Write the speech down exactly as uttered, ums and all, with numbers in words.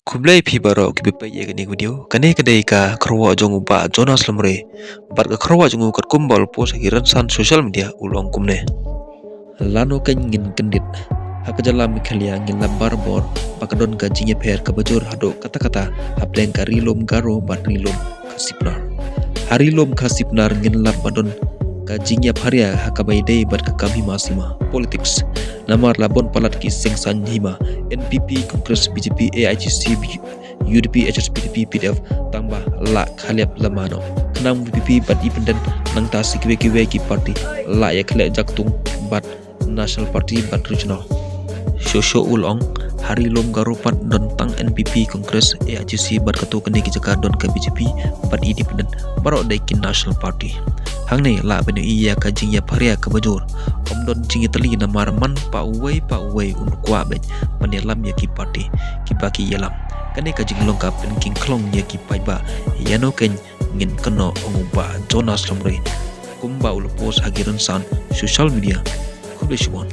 Khublei phi baroh kiba peit ïa kane ka video. Kane ka dei ka kyrwoh jong u Bah Jonas Lomre bad ka kyrwoh jong u katkum ba u la post ha ki rynsan social media u la ong kumne. Lano kein ngin kyndit. Ha ka jylla Meghalaya ngin lap barabor ba ka don ka jingïapher kaba jur haduh katta katta hapdeng ka Ri Lum Garo bad Ri Lum Khasi Pnar. Ha Ri Lum Khasi Pnar ngin lap ba don ka jingïapharia ha kaba ïadei bad ka kam hima sima, politics. Namar la bun palat ki seng saiñ hima, N P P, Congress, B J P, A I G C, U D P, H S P D P, P D F, tang ba la khaliap lama noh. Khnang V P P bad independent, nangta sa kiwei kiwei ki party la ïakhleh jaktung bad National Party bad regional. Shuh shuh u la ong, ha Ri Lum Garo pat don tang N P P, Congress, A I G C bad katto katne ki jaka don ka B J P bad independent, baroh dei ki National Party. Hangne lah ban ïohi ïa ka jingïapharia kaba jur. Ym don jingïatylli namar man pat uwei pat uwei un kwah beit ban ïalam ïa ki party kiba ki ïalam. Kane ka jinglong ka pynkyndit khlong ïa ki paidbah. Ïano kein ngin kynnoh, ong u Bah Jonas Lomre kumba u la post ha ki rynsan social media. Khublei shibun.